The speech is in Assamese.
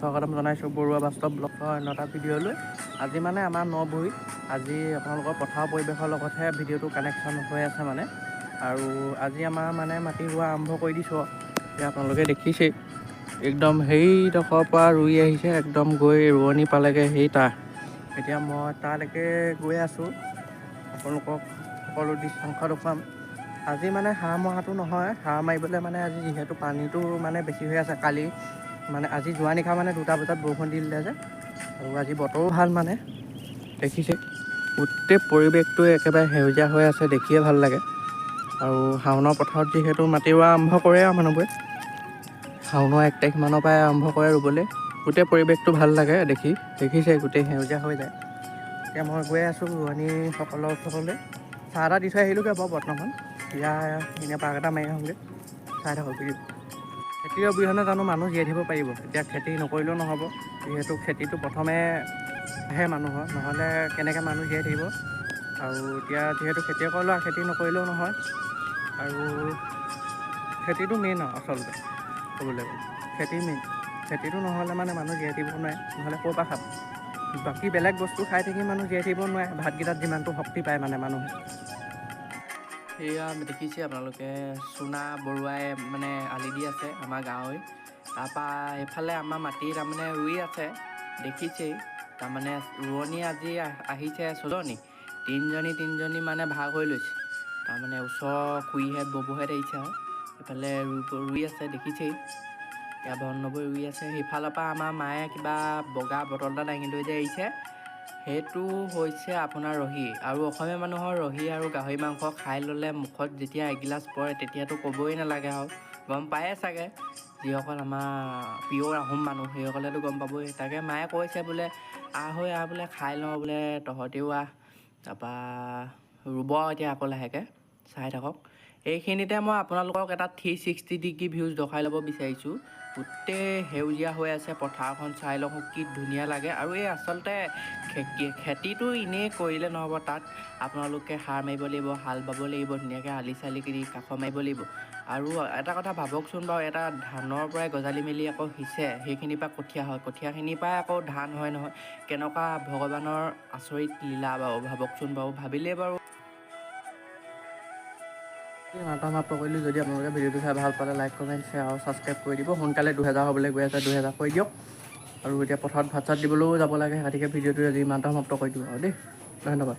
স্বাগতম জনাইছোঁ বৰুৱা বাস্তৱ ব্লগৰ অন্য এটা ভিডিঅ'লৈ। আজি মানে আমাৰ নবৈ, আজি আপোনালোকৰ পথাৰৰ পৰিৱেশৰ লগতহে ভিডিঅ'টো কানেকশ্যন হৈ আছে মানে। আৰু আজি আমাৰ মানে মাটি ৰোৱা আৰম্ভ কৰি দিছোঁ। এতিয়া আপোনালোকে দেখিছেই, একদম সেইডোখৰৰ পৰা ৰুই আহিছে, একদম গৈ ৰোৱনী পালেগৈ সেই তাৰ। এতিয়া মই তালৈকে গৈ আছোঁ, আপোনালোকক সকলো দৃশ্যাংশ দেখুৱাম। আজি মানে হাঁহ মৰাটো নহয়, হাঁহ মাৰিবলৈ মানে আজি যিহেতু পানীটো মানে বেছি হৈ আছে। কালি মানে আজি যোৱা নিশা মানে 2টা বজাত বৰষুণ দি দিলে যে, আৰু আজি বতৰো ভাল মানে দেখিছে গোটেই পৰিৱেশটো একেবাৰে সেউজীয়া হৈ আছে, দেখিয়ে ভাল লাগে। আৰু শাওনৰ পথাৰত যিহেতু মাটি ৰোৱা আৰম্ভ কৰে আৰু মানুহবোৰে শাওনৰ 1 তাৰিখ মানৰ পৰাই আৰম্ভ কৰে ৰুবলৈ। গোটেই পৰিৱেশটো ভাল লাগে দেখি, দেখিছে গোটেই সেউজীয়া হৈ যায়। এতিয়া মই গৈ আছোঁ ৰোৱনীসকলৰ ওচৰলৈ, চাহ এটা দি থৈ আহিলোঁগৈ বাৰু বৰ্তমান। এতিয়া এনেই পাক এটা মাৰি আহোঁগৈ, চাই থাকক ভিডিঅ'। খেতিৰ অবিহনে জানো মানুহ জীয়াই থাকিব পাৰিব? এতিয়া খেতি নকৰিলেও নহ'ব, যিহেতু খেতিটো প্ৰথমে আহে মানুহৰ, নহ'লে কেনেকৈ মানুহ জীয়াই থাকিব? আৰু এতিয়া যিহেতু খেতিয়কৰ ল'ৰা, খেতি নকৰিলেও নহয়। আৰু খেতিটো মেইন আৰু আচলতে ক'বলৈ গ'লে খেতি মেইন। খেতিটো নহ'লে মানে মানুহ জীয়াই থাকিব নোৱাৰে, নহ'লে ক'ৰ পৰা খাব? বাকী বেলেগ বস্তু খাই থাকি মানুহ জীয়াই থাকিব নোৱাৰে, ভাতকেইটাত যিমানটো শক্তি পায় মানে মানুহে। সেয়া দেখিছে আপোনালোকে, চোনা বৰুৱাই মানে আলি দি আছে আমাৰ গাঁৱৰে। তাৰপৰা এইফালে আমাৰ মাটি তাৰমানে ৰুই আছে, দেখিছেই। তাৰমানে ৰোৱনী আজি আহিছে 6জনী, তিনিজনী তিনিজনী মানে ভাগ হৈ লৈছে। তাৰমানে ওচৰৰ খুৰীহেঁত ববৌহেঁত আহিছে আৰু এইফালে ৰুই আছে, দেখিছেই। এতিয়া বন নবৈ ৰুই আছে। সেইফালৰ পৰা আমাৰ মায়ে কিবা বগা বটল এটা দাঙি লৈ যে আহিছে, সেইটো হৈছে আপোনাৰ ৰহি। আৰু অসমীয়া মানুহৰ ৰহি আৰু গাহৰি মাংস খাই ল'লে মুখত যেতিয়া এগিলাচ পৰে তেতিয়াতো ক'বই নালাগে আৰু, গম পায়ে চাগে যিসকল আমাৰ পিয়'ৰ আহোম মানুহ সেইসকলেতো গম পাবই। তাকে মায়ে কৈছে বোলে আহ হৈ আহ বোলে খাই লওঁ বোলে, তহঁতেও আহ। তাৰপৰা ৰুব এতিয়া আকৌ লাহেকৈ, চাই থাকক। এইখিনিতে মই আপোনালোকক এটা 360 ডিগ্ৰী ভিউজ দেখাই ল'ব বিচাৰিছোঁ। গোটেই সেউজীয়া হৈ আছে পথাৰখন, চাই লওক কি ধুনীয়া লাগে। আৰু এই আচলতে খেতিটো এনেই কৰিলে নহ'ব, তাত আপোনালোকে সাৰ মাৰিব লাগিব, হাল বাব লাগিব, ধুনীয়াকৈ আলি চালি দি কাষ মাৰিব লাগিব। আৰু এটা কথা ভাবকচোন বাৰু, এটা ধানৰ পৰাই গজালি মেলি আকৌ সিঁচে, সেইখিনিৰ পৰা কঠীয়া হয়, কঠীয়াখিনিৰ পৰাই আকৌ ধান হয় নহয়। কেনেকুৱা ভগৱানৰ আচৰিত লীলা বাৰু ভাবকচোন বাৰু, ভাবিলেই বাৰু। ইমানটা সমাপ্ত কৰিলোঁ। যদি আপোনালোকে ভিডিঅ'টো চাই ভাল পালে লাইক, কমেণ্ট, শ্বেয়াৰ আৰু ছাবস্ক্ৰাইব কৰি দিব। সোনকালে 2000 হ'বলৈ গৈ আছে, 2000 কৰি দিয়ক। আৰু এতিয়া পথাৰত ভাত চাত দিবলৈও যাব লাগে, গতিকে ভিডিঅ'টো আজি ইমানটা সমাপ্ত কৰি দিওঁ আৰু দেই। ধন্যবাদ।